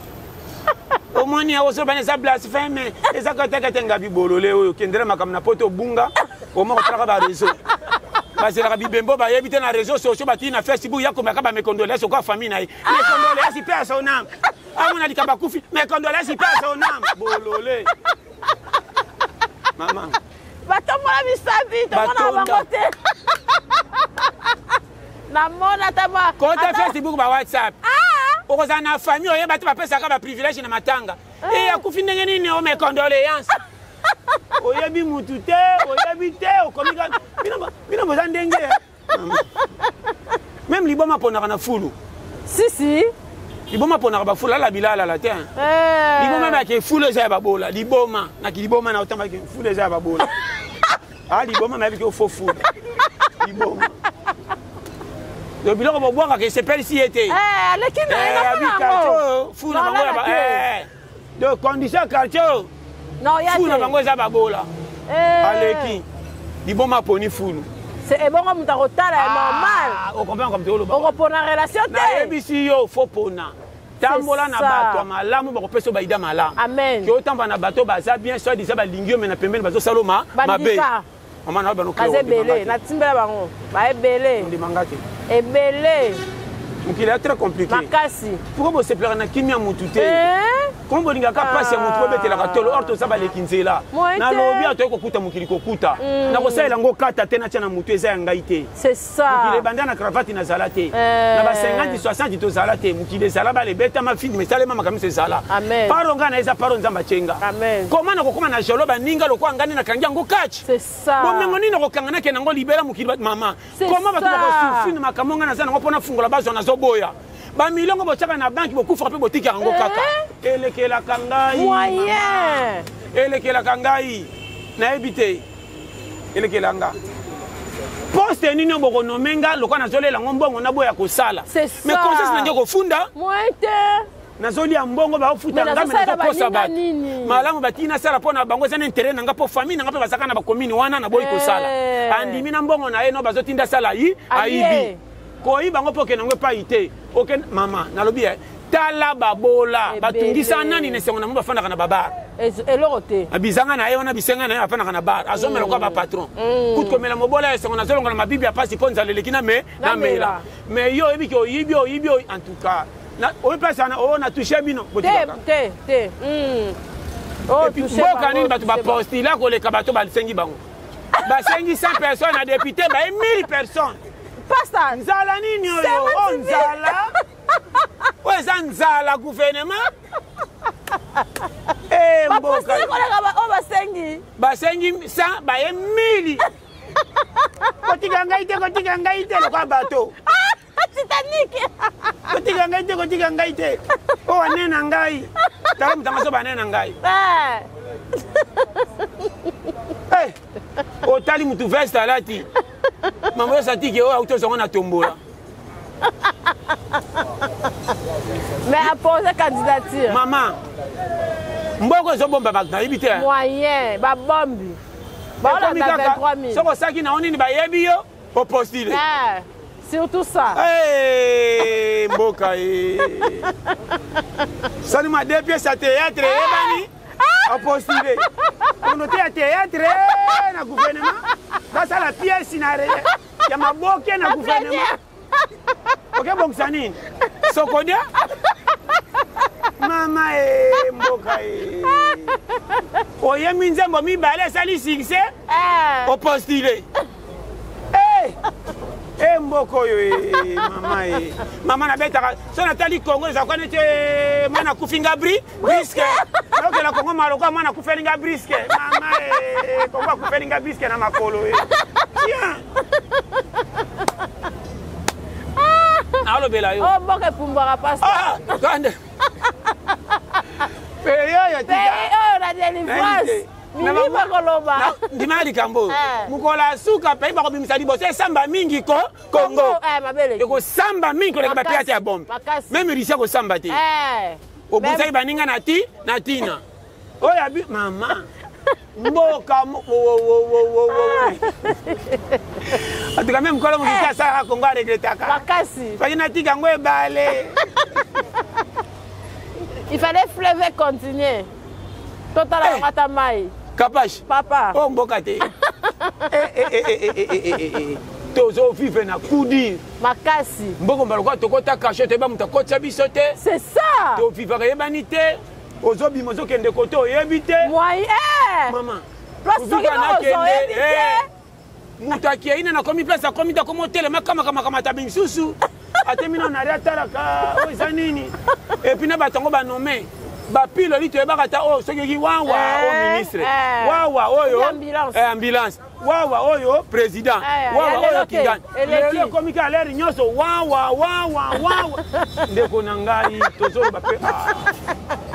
Omoni yango soki bana eza blasphème eza katakata ngabi bolole oyo kendela makambo na poto obunga omoko otalaka ba réseau bazelaka bibembo bayebi te na réseau sociaux batii na Facebook ya komaka ba mes condoléances okoa famille na ye mes condoléances mpe à son âme amona likambo akufi mes condoléances mpe à son âme bolole mama batombola misapi tomona bango te namona ata ba kota Facebook ba WhatsApp okozala na famille oyeba te bapesaka ba privilège na matanga e akufi ndenge nini o mes condoléances oyebi mutu te oyebi te okomi bino boza ndenge même liboma aponaka na fulu. Si si. Liboma aponaka bafulu ala bilalala te. Liboma bake fulu eza ya babola liboma naki liboma na otambaki fulu eza ya babola. Ah liboma nayebi ke ofo fulu. Liboma. Donc biloko bobwakaka esepelisi ye te. Aleki na ye na yango. Fulu na bango ya ba donc condition ya quartier oyo. Fulu na bango eza babola. Aleki liboma aponi fulu. C'est ebongo moto akotala ya normal. Okomprendre comme toloba. Okopona relation te. Nayebisi yo fo pona. Tambola na bato ya malamu bakopesa yo baida malamu. Amen. Ke otamba na bato baza bien soit disant balingi yo me na pembeni bazosala yo mabe. Mama na bano baza ebele natimbela bango ba ebele. Ndimanga te. Ebele. Mokili ya très compliqué. Makasi. Pourquoi bosepelaka na kimia mutu te? Comment bolingaka mpasi ya motu bobetelaka tolo or toza baleki nzela. Nalobi atoyei kokuta mokili kokuta. Nakosalela yango kata te natia na motu eza ya ngai te. C'est ça. Mokili ebanda na cravate nazala te. Na ba 50 60 tozala te. Mokili ezala bale ebetama film esalema makambo nyonso ezala. Paro ngai na eza paro Nzambe atyenga. Comment nakokoma na jolo baninga lokola ngai nde nakangi yango catch? C'est ça. Bomengo nini nakokanga nakende yango libela mokili mama. Comment bato bakosufri na makambo ngai naza nango mpo nafungola bazwa nazoboya. Bamilongo botiaka na banki bokufaka mpe botikaka yango kaka. Elekelaka ngai. Moyen. Elekelaka ngai. Nayebi te. Elekela nga. Poste nini bokonome nga lokola nazolela yango mbongo naboya kosala. Mais conscience na ngai kofunda. Moyen te. Nazolia mbongo baofuta nga me nazokosa bato. Malamu batiki nasala mpo na bango eza na intérêt na nga mpo famille na nga mpe bazalaka na bakomini wana naboyi kosala. Andimi na mbongo na ye no bazotinda asala ayibi. Koyiba yango mpo okende yango epai te. Okende mama nalobi tala babola batungisa nani na esengo na bango bafandaka na babar. Eloko te. Bizanga na ye wana bisenga na ye bafandaka na bar. Azomela lokola bapatron. Kutu komela mobola ya esengo nazolongola mabibi ya pasi mpo nzala eleki na me na mela. Mais yo oyebi ke oyibi oyibi en tout cas. Oyo place wana oyo na touche bino botikaka. Te te. Et puis mboka nini bato bapostila koleka bato basengi bango. Basengi 100 personnes na député baye 1000 personnes. Pasta nzala nini oyo? Oh nzala. Oyo eza nzala gouvernement. Eh, bapostile koleka oyo basengi basengi 100 baye 1000 kotika ngai te kotika ngai te lokola bato Titanic. Kotika ngai te, kotika ngai te. Oyo oh, ane na ngai. Tala moto yango bane na ngai. Eh. Eh, otali motu veste alati. Mama yo satiki oyo auti ozongo na tombola. Mais apose candidature. Mama, mboko ezobomba bato nayebi te. Moyen, babombi. Baolanda 23 000. Soki osaki na yo nini bayebi yo. opostile eh, surtout ça hey, eh, mboka e eh. sali ma deux pièces ya théâtre eyebani ah. opostile kono te ya théâtre eh, na gouvernement basala pièce na ya maboke na gouvernement okebongisa nini sokodia mama e mboka e oyembi nzembo mibale esali succès opostile eh! e mboka oyo e mama e mama nabetaka so natali kongo ezalaka neti eh, mwana akufi nga bri briske naokela kongo maloka mwana akufeli nga briske mama e kongo akufeli nga briske na makolo e tiens nalobela yo oh, mboka epumbwaka pasta ah, kande peyo oyo oyo na delivrance milimo koloba ndima likambo oyo eh. mokolo ya suka pays bakobimisa liboso esamba mingi ko kongo eh, ekosamba mingi koleka bapirate ya bombe meme russie akosamba te eh. obusaki baninga na ti na ntina oyo abi mama mboka en tout cas meme mokolo mosusu asalaka kongo aregretaka makasi faki natika yango ebale il fallait fleuve continuer totala yango ata mai kapash papa oyo oh, mboka te eh, eh, eh, tozovivre na coup dur makasi mboko mbala lokola tokota kasho toyeba moto akotisa biso te c'est ça tovivaka eyebani te ozobima ozokende kote oyebi te mama place soki oyebi te moto akei nano akomi place akomi te akomi otelema kamakamakama misusu atemi nano nari atalaka oyo eza nini epuis na bato yango banome bapiloli toyebaka ata oyo oh, soki oki wawa eh, oyo ministre eh. wawa oyo eh, ambulance wawa oyo président wawa oyo kingani lelo ekomi kaka lere nyonso wawa wawa wawa ndeko na ngai tozoloba mpe ah,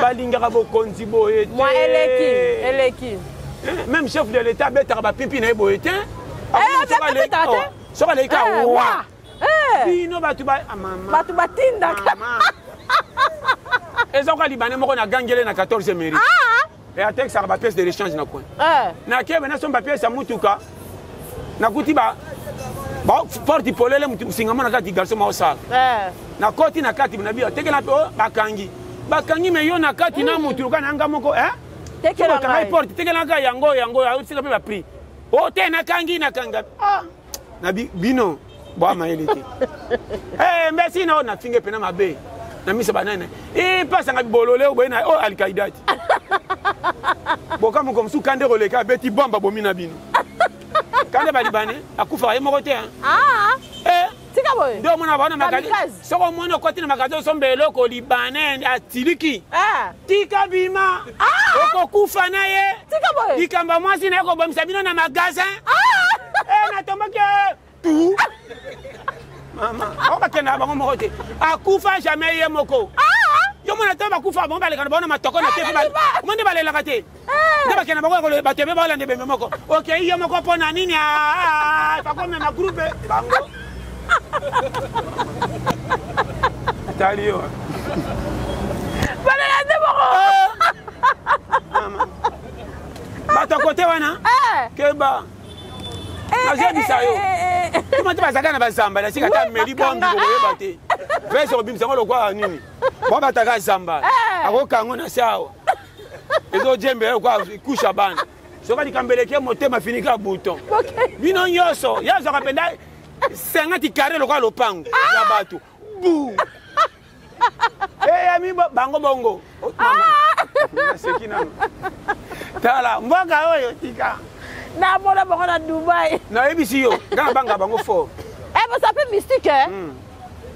balingaka bokonzi boye te eleki eleki Eh, même chef de l'état abetaka bapipi na ye boye te eh, oh, soki aleki ka eh, wa bino bato ah, bato batindaka eza koka libane moko na gangele na 14 mairie ah. atekisaka bapièce de rechange na coin nakebe nasomba pièce ya motuka nakuti ba porte polele singa mona kati garçon maosala nakoti na kati na biyo atekela mpe oh, bakangi bakangi me yo na kati na motu loka na nga moko tekelanga porte tekelanga yango yango aotika mpe baprix o oh, te nakangi nakanga ah na bino boa mayele te eh, mbesi na oyo nafinge mpena mabe na miso banene epasanga eh, bolole oyo boye na oyo oh, alkaida te boka moko mosusu kande koleka abeti bomba bomi na bino kande balibane akufaka ye moko te ah. eh. tika boye nde omona baona magasin soki omoni okoti na magasin osomba eloko libanais atiliki ah. tika bima ah! okokufa na ye likambo ya mwasi na ye kobomisa bino na magasin ah! eh, natomboki eh, tu mama bango bakendaka bango moko te akufa jamais ye moko yo mona to bakufa bango balekana bango na matoko na te omoni nde balelaka te nde bakenda bango bato ebe baolanda ebembe moko okei yo moko mpo na nini ah, ah, bakomema groupe bango tali yo balela nde moko eh. bato ya kote wana eh. keba eh, nazoyebisa yo kuma te bazalaka na bazamba na sika ata ameli bombi kokoyeba te vese kobimisa yango lokola nini babataka zamba akokango na se awa ezojembela lokola kusha bana soki likambo eleki motema finika bouton bino nyonso ye azwaka mpenza 50 carré lokola lopango ya ah! bato bu eyami eh, bango bongo oh, ah! naseki nano tala mboka oyo tika namona bango na dubai nayebisi yo nga nabanga bango fort eh, bosa mpe mystique eh? Hmm.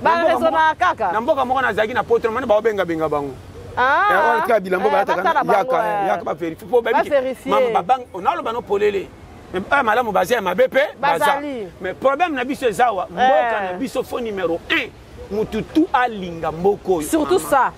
Ba raisonnaka kaka. Na mboka moko nazalaki na poto namoni baobengabenga bango. Ah. Tika bilambo Eh, balataka batala bango, yaka eh. yaka baverifie mpo Baverifie. mama babange naloba no polele Mais oyo malamu baza ya mabe mpe baza Bazali. mais problème na biso eza awa mboka Eh. na biso fo numéro 1 mutu tu alinga mboka oyo Surtout mama. ça.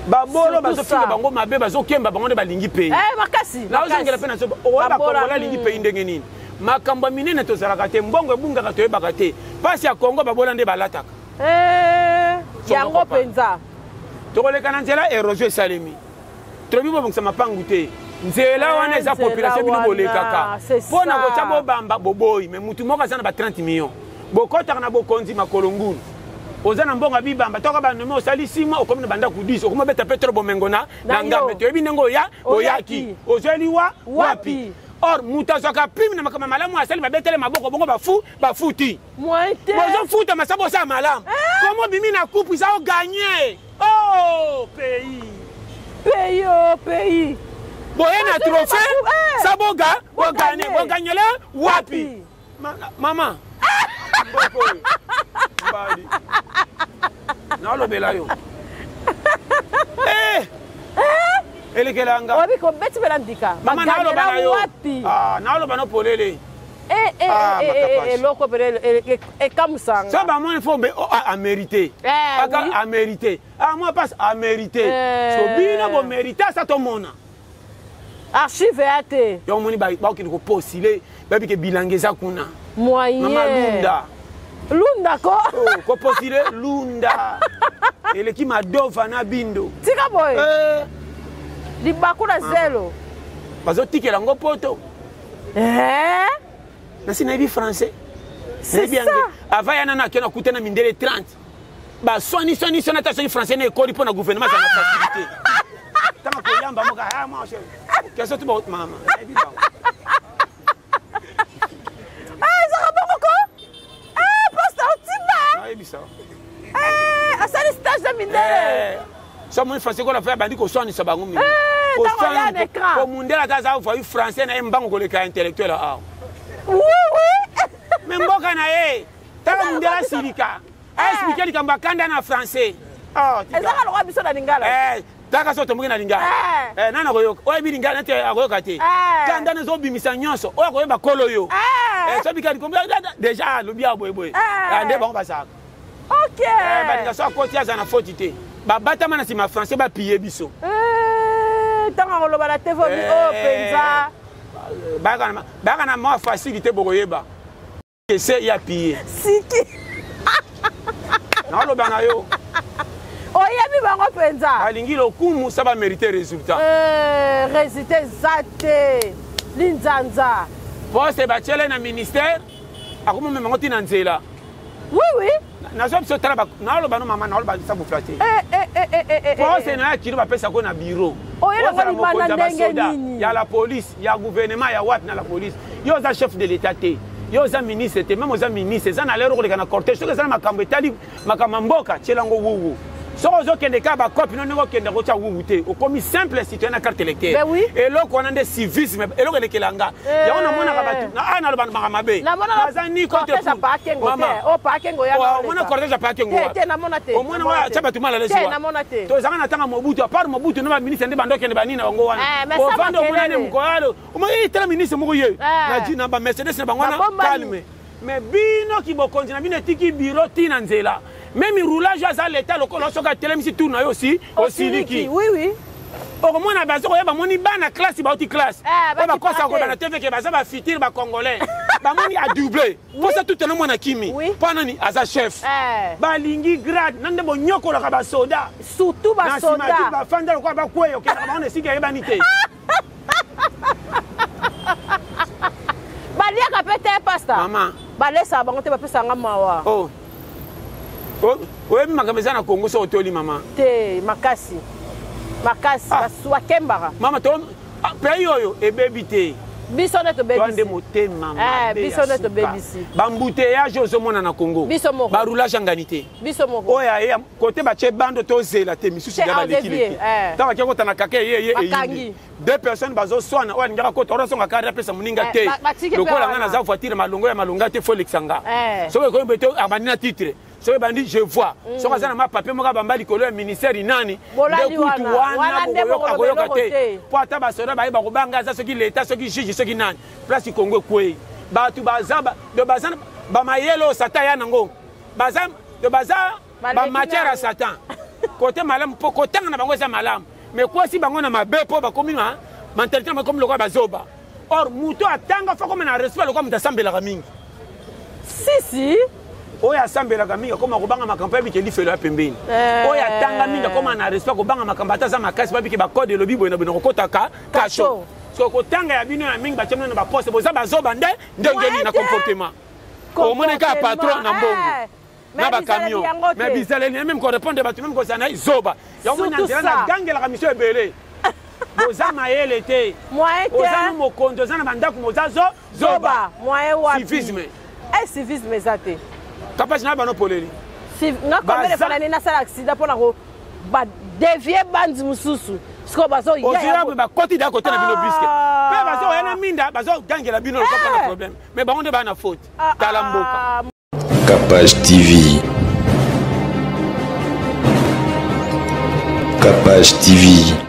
Babolo Surtout bazofinga ça. bango mabe, bazokemba bango nde balingi pays. Eh, makasi. Nazongela mpe nazo oyo Babola, bakongola alingi pays ndenge nini? Makambo ya minene tozalaka te, mbongo ebungaka toyebaka te, mpasi ya Kongo babola nde balataka. Eh, yango mpenza. Tokoleka na nzela érosion esalemi, tolobi bobongisa mapangu te, nzela wana eza nzela population bino wana, bolekaka c'est mpo na ça. kotya bobamba boboyi. Me mutu moko aza na ba 30 millions, bokɔtaka na bokonzi makolo ngulu, oza na mbongo ya bibamba toka banome, osali 6 mois, okomi na bandako 10, okomi obeta petro bomengo na Na na yo. ngambe. Toyebi ndenge oya Oyaki. oyaki ozweli wa Wapi? wapi? Or moto azwaka prime na makambo ya malamu asali, babetele maboko bongo bafu bafuti. Moyen te. Bozofuta masa bosala malamu komo obimi na coupe eza oganye. Oh pays. Pays, oh pays. Boye na Bazwi trophée eh. sa boga bogane. Boganye. Boganyele wapi? Mama, mboka oyo mbali nalobela yo. Eh! Elekelanga. Oyebi kobeti mpena ndika. Mama, naloba na Baganyela yo. wapi? Ah, naloba no polele. Eh, eh, Ah, eh, eh, makapasi. eh, eloko pene ekamusanga. So bamoni fo mbe amérité. Eh, Aka oui. amérité, ah moi passe amérité. Eh. So bino bomérité asa tomona. Archive ya te. Yo omoni bakokende kopostile, bayebi ke bilanga eza kuna. Moyen. Mama, lunda. Lunda ko. Oh, kopostile lunda eleki madova na bindo. Tika boye. Eh, libaku na zelo. Bazotikela yango poto. Eh? Nasi nayebi français. C'est Nayebi ça. anglais. Avant ya nana ake nakuta na mindele 30 baswani swani swani, ata soki français na ekoli mpo na gouvernement aza na facilité ntango koyamba moka. Ah, moi question tu mama nayebi bango. Ah, ezaka bongo ko. Ah, poste otimba. Nayebisa. Eh, asali stage na mindele. So moni français kola fa bandi koswanisa bango mingi. Eh, ntango aya na écran. Po mundele ata aza voyu français na ye mbango koleka intellectuel awa. Oui oui. Me mboka na ye, tala mundele asilika aexplike likambo akanda na français. Ah, tika. Ezaka lokwa biso na lingala. Eh, taka so tomboki na lingala. Eh. Eh, nani akoyoka? Oyebi lingala neti akoyoka te. Eh. Kanda ezobimisa nyonso oyo akoyeba kolo yo. Eh. Eh, so bika likombo déjà alobi ya boyeboye. Eh. Ah, nde bango bazalaka. Ok. Eh, balinga so akoti aza na foti te, babatama na nsima français bapille biso. Eh, ntango akoloba na tv obi Eh. oyo mpenza. Bayaka na mwa facilité, bokoyeba ese ya pille. Siki. Naoloba na yo. Oyebi bango mpenza. Balingi lokumu sa bamérite résultat. Eh, résultat eza te, linzanza. Poste batiele na ministère akomomema ngo ntina nzela. Oui oui. Nazwa biso tala naoloba no mama, naoloba sa bofla te. Eh, eh, eh, eh, eh, eh, Poste eh. na ya kilo bapesako na bureau. Oye nango Ozala libanda mokonzi ya ndenge basoda, nini? ya la police, ya gouvernement, ya wapi na la police. Yo oza chef de l'état te, yo oza ministre te. Même oza ministre, eza na lero koleka na cortège, soki eza na makambo etali makambo ya mboka, tielango wuwu. Soki ozokende kaka bakopi no ndenge okende kotya wuwu te, okomi simple citoyen na carte électeur. Ben oui. Eloko wana nde civisme, eloko elekelanga. Eh. Yango namonaka bato a naloba makambo mabe. Namona Naza ni contre cortège ya Pakengo te. Mama. O Pakengo ya Oh, omona cortège ya Pakengo te wapi? te, namona te. Omona Namona wa te. tia bato mal à l'aise Te, wa. namona te. Tozalaka na ntango ya Mobutu, apart Mobutu na baministre nde bando okende banini na bango wana. Eh, mais ça Ovanda omona ne makelele. mokoyalo omoi tala ministre moko ye na na bamercedes na bango wana. Babombani. Calme. Mais bino ki bokonzi na bino etiki biro ti na nzela, même roulage aza leta lokola soki atelemisi tour na yo osi osiliki. Oui oui. Okomona baza koya, bamoni bana classe bauti classe. Eh, oyo bakosa baki koba na tv ke baza bafutur bacongolais, bamoni adouble mposa tutana mwana kimi mpo nani aza chef. Eh. Balingi grade na nde bonyokolaka basoda. Surtout Na nsima basoda. Bafanda lokola bakweya, okendaka bango na esika eyebani te. Baliaka mpe te, pasta. Mama. Balesaka bango te, bapesaka mawa. Oh. Oh, oyebi makambo eza na Kongo soki otoli mama. Te, makasi makasi. Bakembaka. Mama to ah, pays oyo ebebi te. Biso nde Toa nde tobebisi. motema Eh, mabe biso ya nde suka. tobebisi. Bambouteillage ozomona na Congo, Biso moko. baroulage angani te. Biso moko. Oyo aye kote batie bando tozela te, misusu Te ya balekileki. endevier, eh. Ntango bakie kota na kaka eye ye Bakangi. eyindi, deux personnes bazoswana, oyo alingaka kota orazonga kari apesa moninga Eh, te. batiki mpe Lokola wana. nga naza voiture malongo ya malonga te, fo elekisa nga. Eh. Soki ekomi boye te, abandi na titre. Soki ebandi, je vois. Soki aza na mapapier moko abamba likolo ya ministère nani, nde kutu wana akoyoka te, mpo ata basoda bayeba kobanga aza soki leta, soki juge, soki nani. Place Kongo ekwei, bato baza baza bamayele oyo Satan ya nango, baza baza bamatière ya Satan. Kote malamu, mpo kotanga na bango eza malamu, mais kwasi bango na mabe, mpo bakomi na mentalité na bakomi lokola bazoba. Or moto atanga fo akoma na respect lokola moto asambelaka mingi. Sisi. Oyo asambelaka mingi akoma kobanga makambo abike lifelo ya pembeni. Oyo atanga mingi akoma na respect, kobanga makambo ata aza makasi, babike bacode elobi boye na boye na kokotaka kasho. So kotanga ya bino ya mingi batia bino na baposte, boza bazoba nde ndenge nini na comportement. Omoni kaka patron na mbongo na bacamion, mais bizaleli na même korépondre bato, même kozala na ye zoba. Yango na nzela nagangelaka miso ebele, boza mayele te. Oza no mokonzi, oza na bandako, moza zoba. Civisme. Civisme eza te. Kapasi na bano poleli. Nga combien de fois nani nasala accident mpona ko badévier bandi mosusu, sikoyo bazoya bakoti da kote na bino biske mpe bazoya na minda, bazogangela bino lokola na problème, mais bango nde baa na faute. Tala mboka. Capage TV. Capage TV.